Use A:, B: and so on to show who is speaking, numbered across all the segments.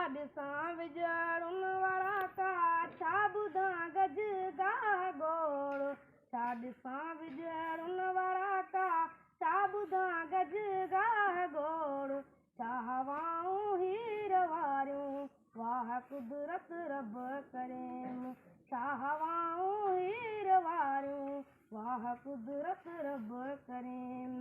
A: ڇا ڏسان وڄڙن وارا ڪا، ڇا ٻڌان گج گاهه گوڙ. ڇا ڏسان وڄڙن وارا ڪا، ڇا ٻڌان گج گاهه گوڙ. ڇا هوائون هير واريون، واهه قدرت رب ڪريم. ڇا هوائون هير واريون، واهه قدرت رب ڪريم.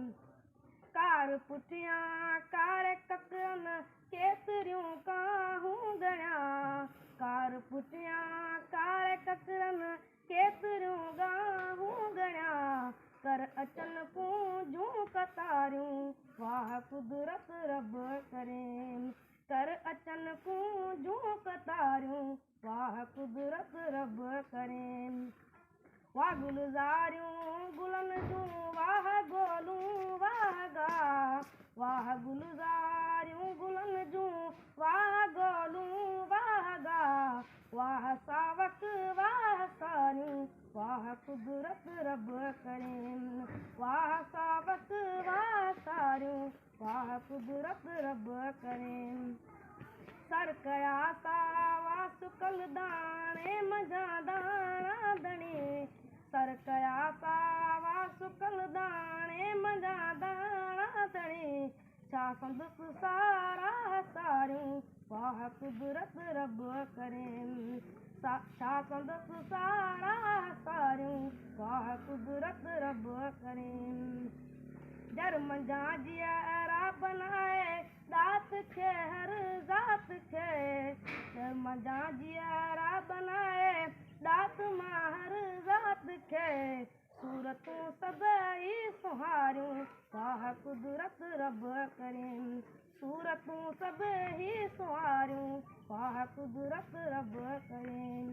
A: ڪار پٺيان ڪاري ڪڪرن ڪيتريون ڪاهون ڳڻيان. ڪار پٺيان ڪاري ڪڪرن ڪيتريون ڳاهون ڳڻيان. ڪر اچن ڪونجون قطاريون، واهه قدرت رب ڪريم. ڪر اچن ڪونجون قطاريون، واهه قدرت رب ڪريم. واهه گلزاريون گلن جون، واهه گولون واهه گاهه. واهه گلزاريون گلن جون، واهه گولون واهه گاهه. واهه ساوڪ واهه ساريون، واهه قدرت رب ڪريم. واهه ساوڪ واهه ساريون، واهه قدرت رب ڪريم. سر ڪيا ساوا سڪل داڻي منجهان داڻا ڌڻي. سر ڪيا ساوا سڪل داڻي منجهان داڻا ڌڻي. ڇا سندس ساراهه ساريون، واهه قدرت رب ڪريم. ڇا سندس ساراهه ساريون، واهه قدرت رب ڪريم. جر منجهان جيئرا بنائي ڏات کي هر ذات کي. جر منجهان جيئرا بنائي ڏات مان هر ذات کي. صورتون سڀئي سونهاريون، واهه قدرت رب ڪريم. صورتون سڀئي سونهاريون، واهه قدرت رب ڪريم.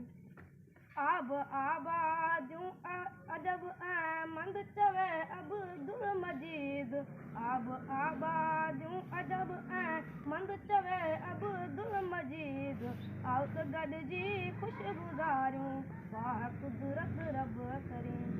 A: آب آباديون عجب ۽ مند چوي عبدالمجيد. آب آباديون عجب ۽ مند چوي عبدالمجيد. آئو ته گڏجي خوش گذاريون، واهه قدرت رب ڪريم.